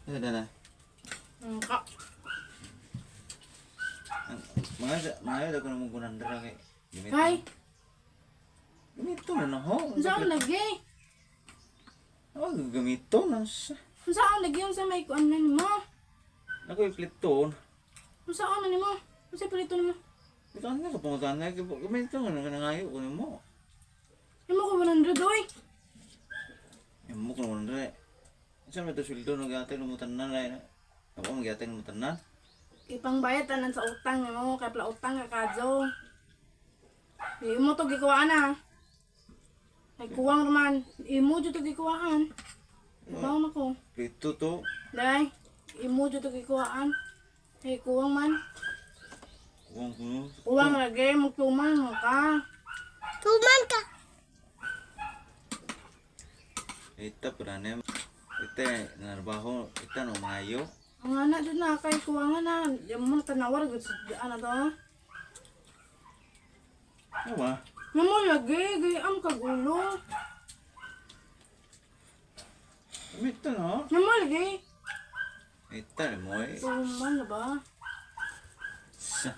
Ano na na? Ka. Mga mga ko na mong gunandra kay. Gamit. Kay, Gamito na na ho. unsa ang lagi? Oh, gamito na sa. Unsa ang lagi unsa may kuan na nimo? Ako iplito. Unsa ang na nimo? Unsa palito nimo? Ito ang ka pangutan na gamito na na ngayo ko nimo. Nimo ko 100 oy. Imo ko naman dre. Sa may to sweldo no gate mo tanan na. Ako mo gate mo tanan. Ipangbayad tanan sa utang nimo kay pala utang ka kadyo. Imo to gikuhaan na. Ay kuwang raman. Imo jud to gikuhaan. Ibaw na ko. Plito to. Day, imo jud to gikuhaan. Ay kuwang man. Kuwang kuno. Kuwang lagi magtuman ka. Tuman ka. Ita pala na. Ita narbaho ita no maayo. Ang anak jud na kay kuwangan na. Di mo tanawar gud sa ana to. Ano ba? Namo lagi gayam kag ulo. Gamito no. Namo lagi. Ita mo eh. Tuman na ba? Sa.